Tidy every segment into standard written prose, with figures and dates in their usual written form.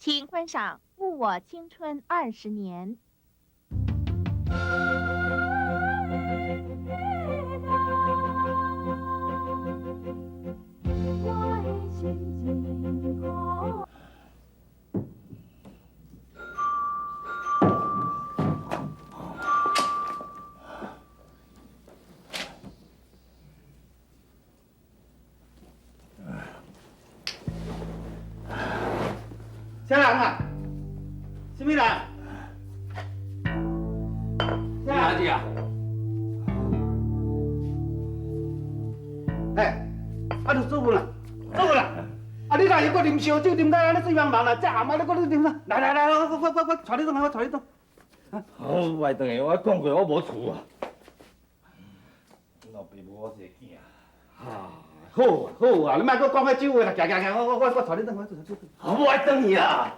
請觀賞《誤我青春二十年》。啥人啊？啥物人？啥子啊？哎，啊，你做文啦，做文啦！啊，你若是阁啉烧酒，啉到按呢醉茫茫啦，這暗啊，你閣咧啉啥？來來來，我我我我帶你轉來，我帶你轉。我袂轉去，我講過我無厝啊。老爸無我一個囝。啊，好啊好啊，你莫閣講彼種話啦，行行行，我我我我帶你轉，我帶你轉。我無愛轉去啊！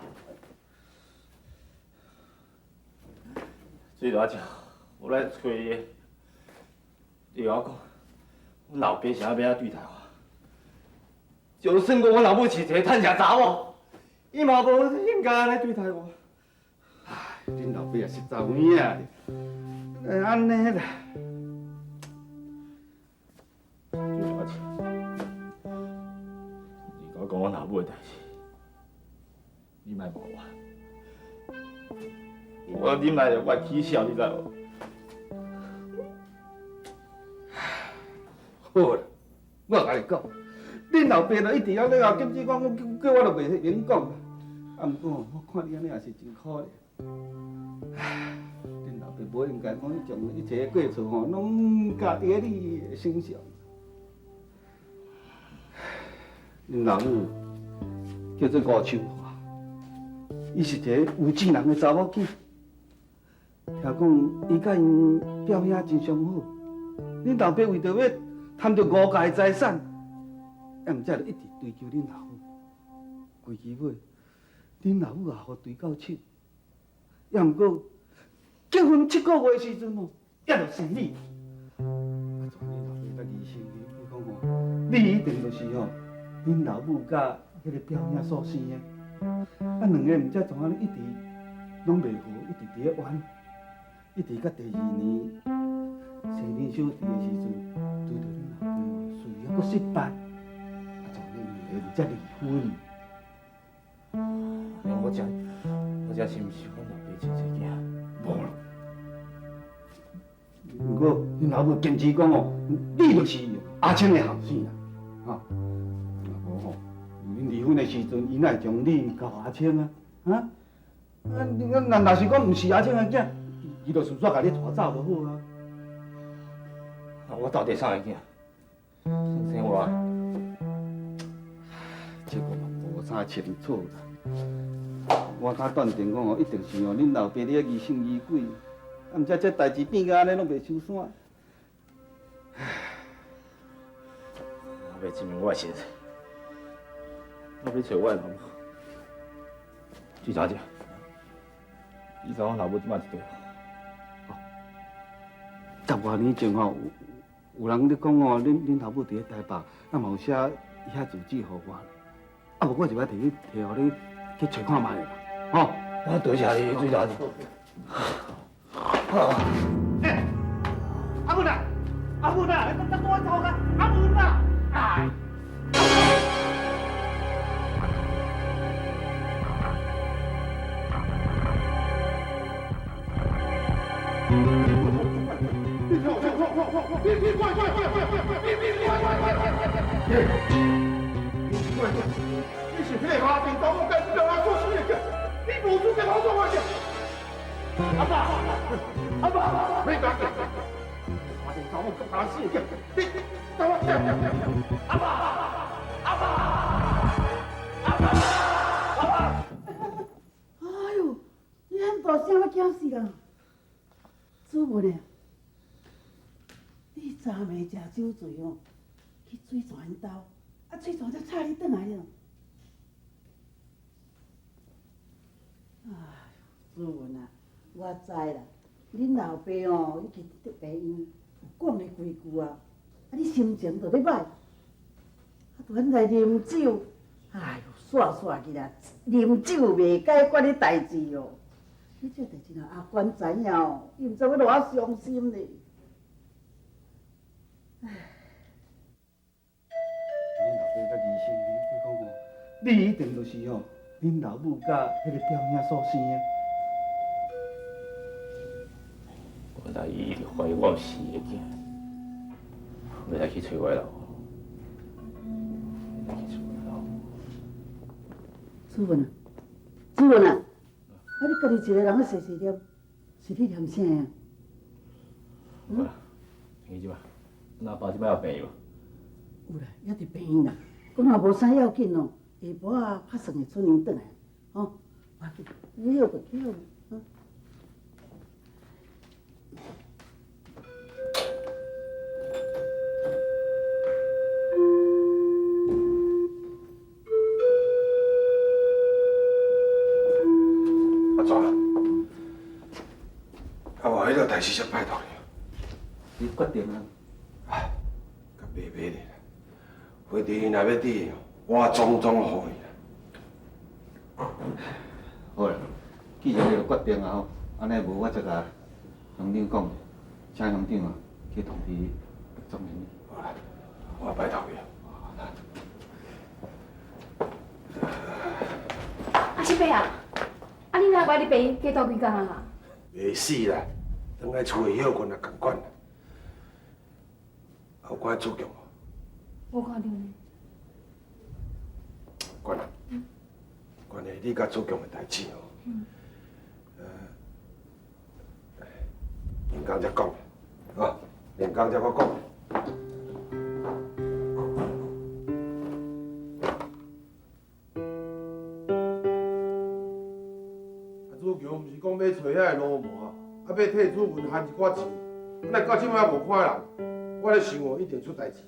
水大姐，我來揣你，你共我講，阮老爸是按怎對待我？就算講阮老母是一個趁食查某，伊嘛無應該按呢對待我。唉，恁老爸也實在有影咧，會按呢啦。水大姐，你共我講阮老母的代誌，你莫罵我。我忍耐著我會起痟，你知無？好啦，我共你講，恁老爸就一直遐咧後禁止講，叫我都袂免講。啊，毋過我看你按呢也是真可憐。唉，恁老爸無應該講將一切的過錯吼，攏加佇咧你的身上。恁老母叫做吳秋華，伊是一个有錢人的查某囝。聽講伊佮𪜶表兄真相好，恁老爸為著欲貪著吳家的財產，也毋才就一直追求恁老母。歸期尾，恁老母也予追到手，也毋過結婚七个月的時陣吼，也就生你。啊，怎恁老爸才疑心你，伊講吼，你一定就是吼，恁老母佮彼个表兄所生的。啊，兩个毋才怎按呢一直攏袂和，一直佇咧冤。一直到第二年生恁小弟的時陣，拄著恁老爸事業閣失敗，啊，怎恁兩个才離婚。我這是毋是阮老爸親生囝？無啦。毋過恁老母堅持講哦，你就是阿青的後生啦，哈。若無吼，恁離婚的時陣，伊哪會將你交阿青啊？啊？啊，你若若是講毋是阿青的囝？伊就順煞共你帶走就好啊！啊，我到底啥的囝？算生我？這個嘛無啥清楚啦。我較斷定講哦，一定是哦，恁老爸咧疑神疑鬼，啊，毋知這代誌變甲按呢，攏袂收山。唉，我欲證明我的身份，我欲揣我的老母。水小姐，你知我老母這擺佇佗？十外年前吼，有人咧講哦，恁老母佇咧台北，啊嘛有寫伊遐住址予我，啊無我就欲提你提予你去揣看覓啦，吼。我多謝你，水大姐。欸，阿文啊，阿文啊，你等我走啦，阿文啊，哎。你是彼个花店查某囝人所生的囝，你無資格偷走我的囝。阿爸，阿爸，你講，花店查某佮人生的囝，你等我，阿爸，阿爸，阿爸，阿爸。哎喲，你遐大聲，我驚死人。主文啊，你昨暝食酒醉哦，去水泉𪜶兜，啊水泉才吵你轉來了。哎，主文啊，我知啦，恁老爸哦已經佇病院有講了幾句啊，啊你心情就咧歹，啊就按來啉酒，哎喲，煞煞去啦，啉酒袂解决的代志哦。你这代志若阿关知影哦，伊毋知欲偌伤心咧。唉。恁老爸佮医生讲吼，你一定就是吼，恁老母佮彼个表兄所生的。原来伊一直怀疑我毋是伊的囝，欲来去揣我老母。来去揣我老母。子文啊，子文啊，啊你家己一个人咧细细念，是咧念啥啊？好啦，听这摆，阿爸这摆有病无？有啦，犹伫病院啦。讲若无啥要紧哦，下晡仔拍算会出院转来，吼。无要紧，你歇困，去歇困，阿怎？啊，无彼个代志才拜托你。你决定啊？唉，较白白的啦。回弟若欲伫，我总总予伊啦。好啦，既然你就决定啊吼，按呢无我再共乡长讲，请乡长啊去通知总经理。好啦，我拜托你。阿七伯啊，啊你若佇病院加住几工啊？袂死啦，转来厝里歇睏也仝款啦。有看子强无？无看著呢。关啦，关于你佮子强的代志吼，明工才讲，哦，明工才阁讲。啊，子强毋是讲欲揣遐个罗模，啊，欲替子文还一寡钱，啊，到这摆无看人，我咧想哦，一定出代志。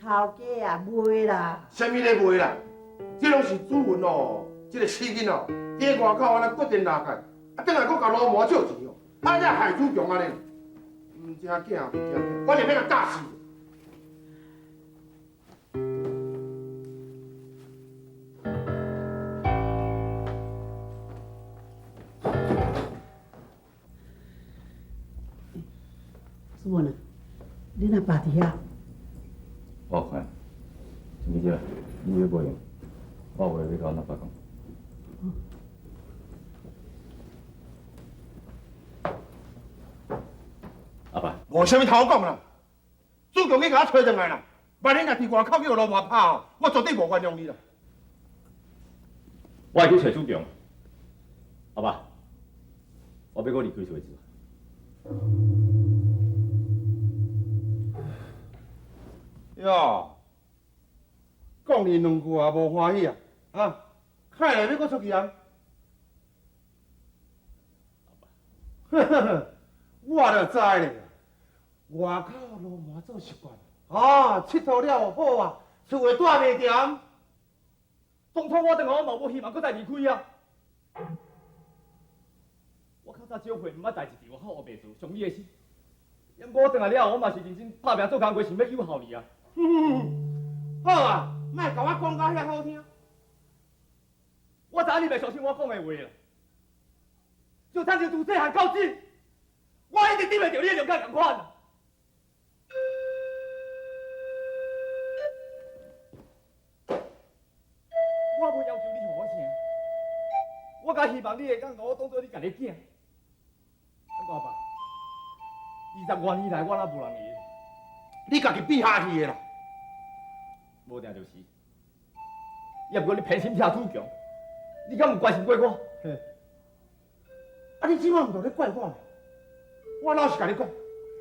头家啊，袂啦！啥物咧袂啦？这拢是子文哦，这个死囡仔，伫外口按呢决定拉开，啊，转来阁共罗模借钱哦，啊，才害子强按呢。毋正囝，毋正囝，我就欲共教死。子文啊，恁阿爸伫遐？我有看，陈记者，你欲无闲，我有话欲共阮阿爸讲。阿爸，无啥物通好讲啦，子强去共我揣转来啦，万一若伫外口去予罗模拍哦，我绝对无原谅你啦。我会去揣子强。阿爸，我欲阁离开厝一次。哟，讲你两句也无欢喜啊！啊，看来欲阁出去啊？呵呵呵，我就知咧，外口罗模做习惯，哦，𨑨迌了好啊，厝内住袂恬。当初我转来，我嘛无希望阁再离开啊。我较早少岁，毋捌代一场，我学袂做，伤你的心。毋过我转来了后，我嘛是认真拍拼做工课，想欲有效你啊。好啊，莫共我讲甲遐好听。我知影你袂相信我讲的话啦。就亲像自细汉到今，我一直得袂著你的谅解仝款。我无要求你予我啥，我敢希望你会当予我当做你家己的囝。阿爸，20外年来，我哪无人会？你家己变下去的啦。无定就是。也毋过你偏心疼子强，你敢有关心过我？嘿。啊！你这摆毋著咧怪我？我老实共你讲，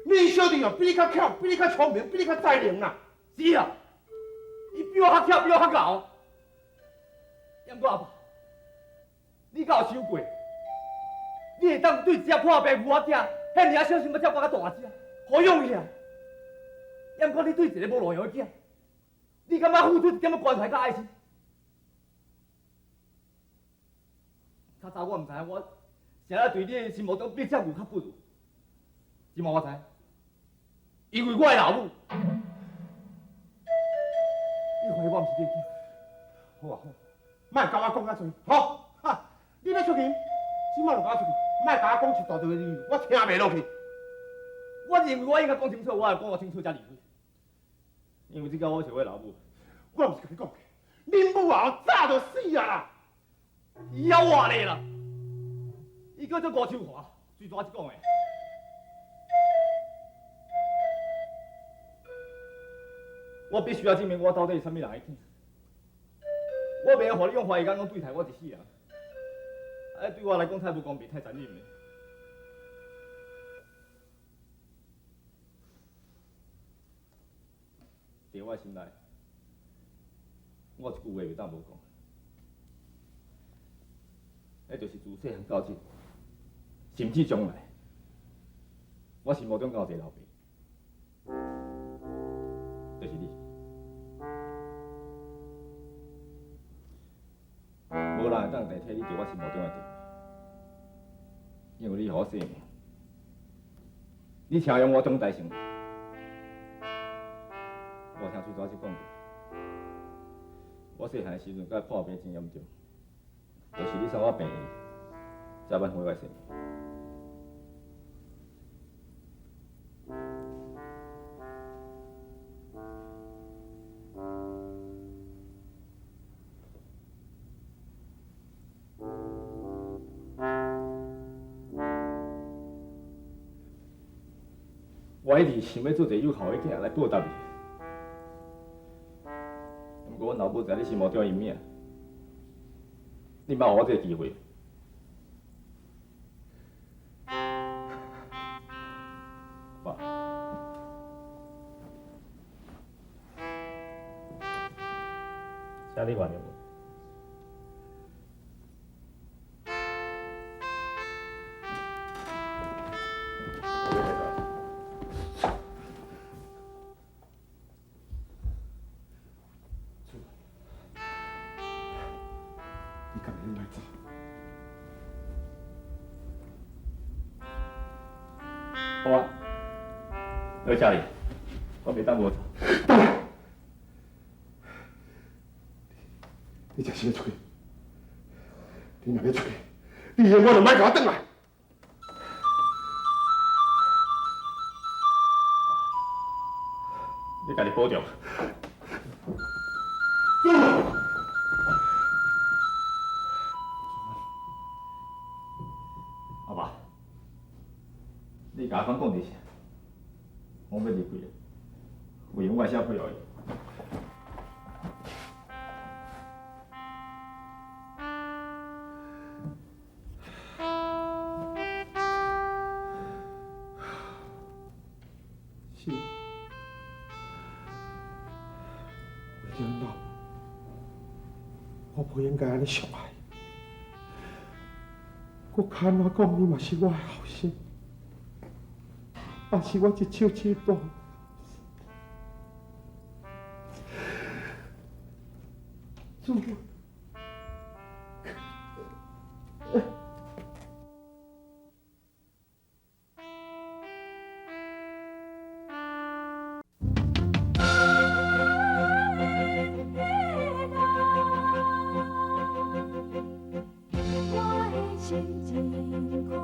你小弟哦，比你较巧，比你较聪明，比你较才能啦。是啊，伊比我较巧，比我较𠢕。毋过阿爸，你敢有想过，你会当对一只破病妇仔囝，遐尔仔小心欲照顾甲大只，予养起来？毋过你对一个无路用的囝，你敢捌付出一点仔关怀佮爱心？较早我毋知影，我啥物对你的心目中比这牛较不如。这摆我知，因为我的老母，你怀疑我毋是你的囝？好啊好，莫共我講遐濟，吼！哈，你欲出去，這馬就共我出去，莫共我講一大堆理由，我聽袂落去。我認為我應該講清楚，我會講清楚才離開。因為這個我是我老母。我毋是共你講，恁母啊早就死啊啦！伊猶活咧啦，伊叫做吳秋華，水蛇子講的。我必須要證明我到底是啥物人的囝。我袂用予你用懷疑眼光對待我一世人，啊，對我來講太無公平，太殘忍了。佇我心內，我一句話袂當無講，彼就是自細漢到這，甚至將來，我心目中敢有一個老爸，就是你。無人會當代替你佇我心目中的地位，因為你予我性命，你聽用我長大成人。我聽水蛇子講過，我細漢的時陣，佮破病真嚴重，就是你送我病院，才挽回我的性命。我一直想欲做一個有孝的囝來報答你，毋過阮老母在你心目中的陰影，你莫予我這個機會。爸，請你原諒我。你敢會來走？好啊，多謝你，我袂當無走。等下，你這是欲出去？你若欲出去，你永遠就莫共我轉來。你家己保重。阿爸，你共阿芳講就是，我欲離開了，有閒我會寫批予伊。是，為著阮老母，我無應該按呢傷害。閣較按怎講，你嘛是我的後生，也是我一手一大。主。我的心真苦痛。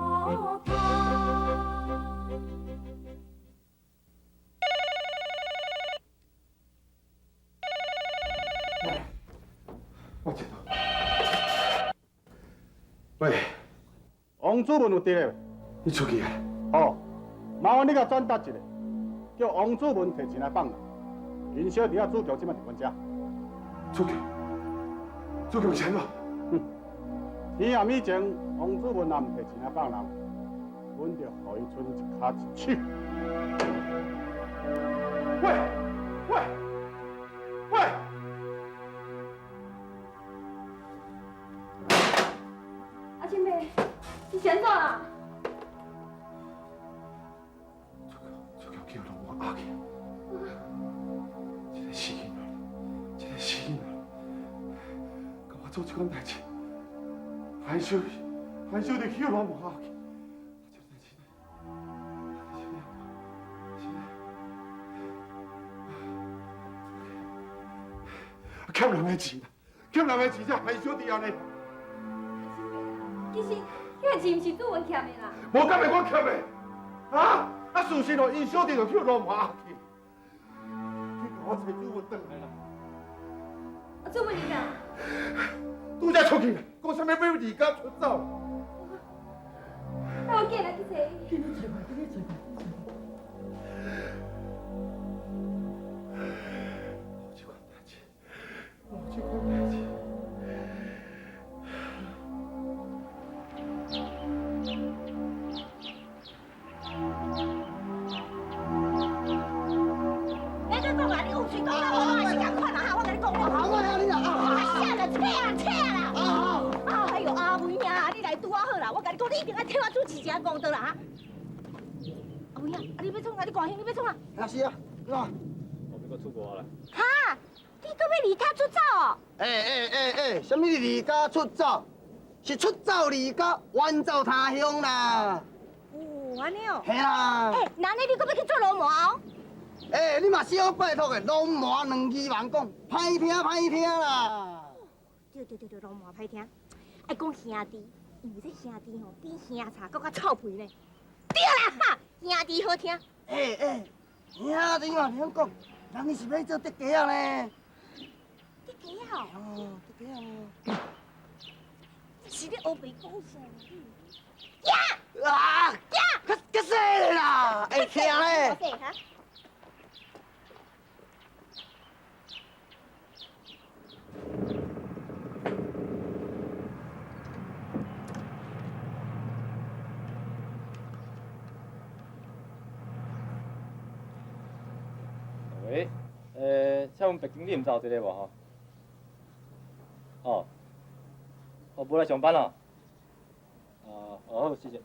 我知道。喂，王主文有佇咧？你出去啊？好，麻煩你共轉達一下，叫王主文提錢來放人。𪜶小弟仔主強這馬佇阮遮。主強，主強是按怎？哼，天暗以前，王主文若毋提錢來放人，阮就予伊賰一跤一手。喂喂喂！阿青伯，你是按怎啦？主強叫龍我壓去，這个死囡仔，這个死囡仔，共我做這款代誌，還小還小就去予老母壓去。欠人的錢，欠欠人的钱才害小弟按呢。其实，彼个钱毋是主文欠的啦。无敢会我欠的，啊？啊，事实哦，𪜶小弟就去罗马去，去共我揣主文转来啦。啊，主文你讲？拄才出去，讲啥物欲离家出走。那我紧来去揣伊。紧去揣看，紧去揣看。无这款代志，无这款代志。你再讲啊，你有喙讲甲我拢也是仝款啦哈！我共你讲，好啊，你啊，写就切啊切啦！哎哟，阿妹啊，你来拄仔好啦！我共你讲，你一定爱替我主持一下公道啦哈！阿妹啊，啊你欲创啥？你赶紧，你欲创啥？啊是啊，怎？我欲阁出国啦。哈？你阁欲离家出走哦？欸欸欸欸，啥物离家出走？是出走离家，远走他乡啦。哦，按呢哦。嘿啦。欸，那按呢你阁欲去做鲈鳗哦？欸，你嘛少拜托的，鲈鳗两字茫讲，歹听歹听啦。对对对对，鲈鳗歹听，爱讲兄弟，因为这兄弟吼比兄贼阁较臭屁呢。对啦哈，兄弟好听。欸欸，兄弟嘛袂晓讲，人伊是欲做竹鸡仔呢。竹鸡仔哦。哦，竹鸡仔哦。是咧乌白讲啥？呀！啊！呀！较较细啦，会听咧。细哈。喂，请问白经理毋知有佇咧无吼？哦，哦，无来上班咯？哦，好，谢谢。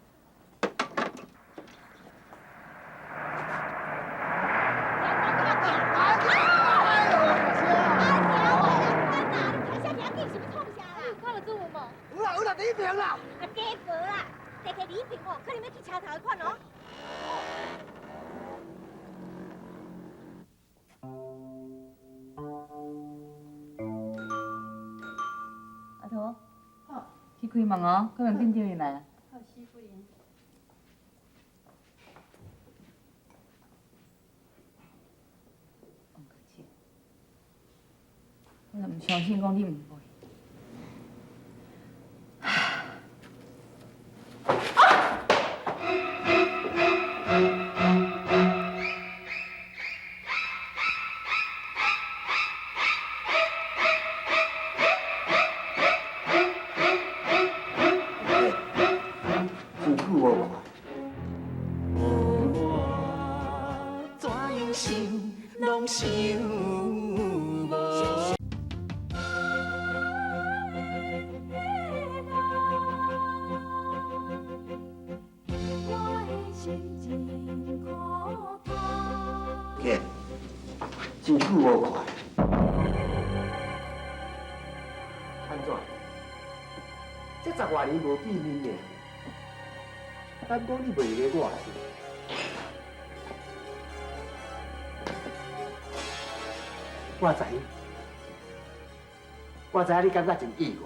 看著主文無？有啦有啦，佇彼爿啦。啊，假無啦，摕摕禮品哦，可能欲去車頭彼款哦。阿桃，去开门哦，开门变叫伊来。好，师夫人。王克志，我毋相信讲你毋会。真久无看。怎样想，拢想无。我的心真苦痛。姐，真久无看。安怎？这十外年无见面的，敢讲你袂记得我是？我知影，我知影你感觉真意外。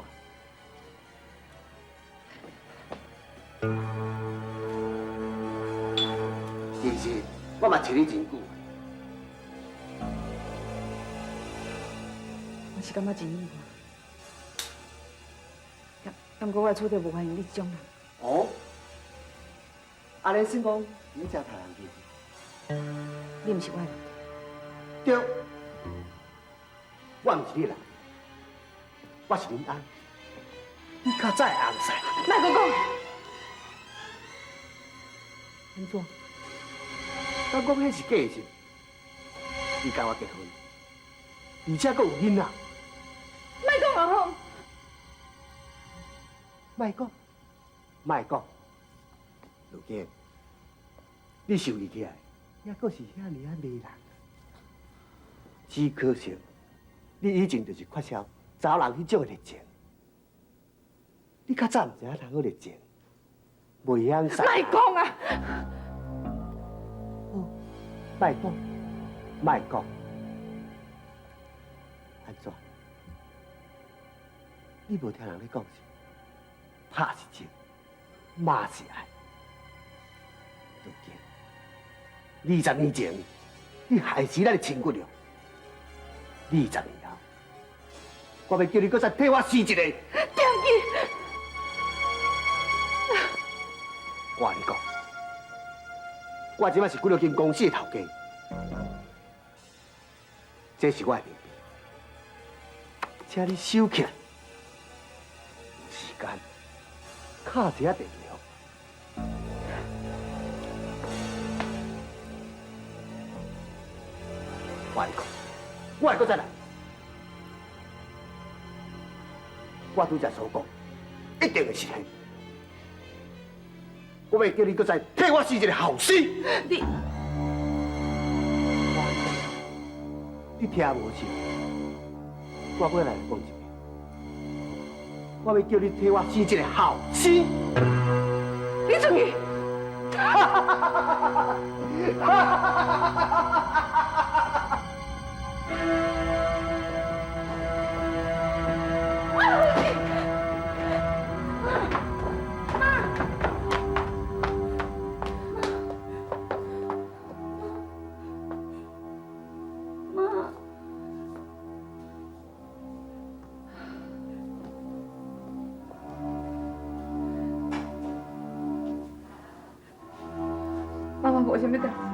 其实我嘛揣你真久。我是感觉真意外，毋过我厝底无欢迎你這種人。哦，按呢算讲你才杀人去？你毋是我的人。对，我毋是你的人，我是恁翁。你较早的翁婿。莫阁讲。按怎？敢讲彼是假的？你佮我结婚，而且阁有囡仔。莫讲阿峰。莫讲，莫讲。如今，你受气起来，犹阁是遐尔仔迷人。只可惜，你以前就是缺少查某人彼种的热情。你较早毋知影通好热情，袂晓使。莫讲啊！莫讲，莫讲。按怎？你無聽人咧講是，拍是情，罵是愛。如今20年前，你害死咱的親骨了。20年後，我欲叫你閣再替我生一個。踮去！我共你講，我這擺是幾落間公司的頭家，這是我的名片，請你收起來。有時間，敲一下電話。我共你講，我會閣再來。我拄才所講，一定會實現。我欲叫你閣再替我生一個後生。你，你聽無是？我閣來講一遍，我欲叫你替我生一個後生。你出去！媽媽，無啥物代誌。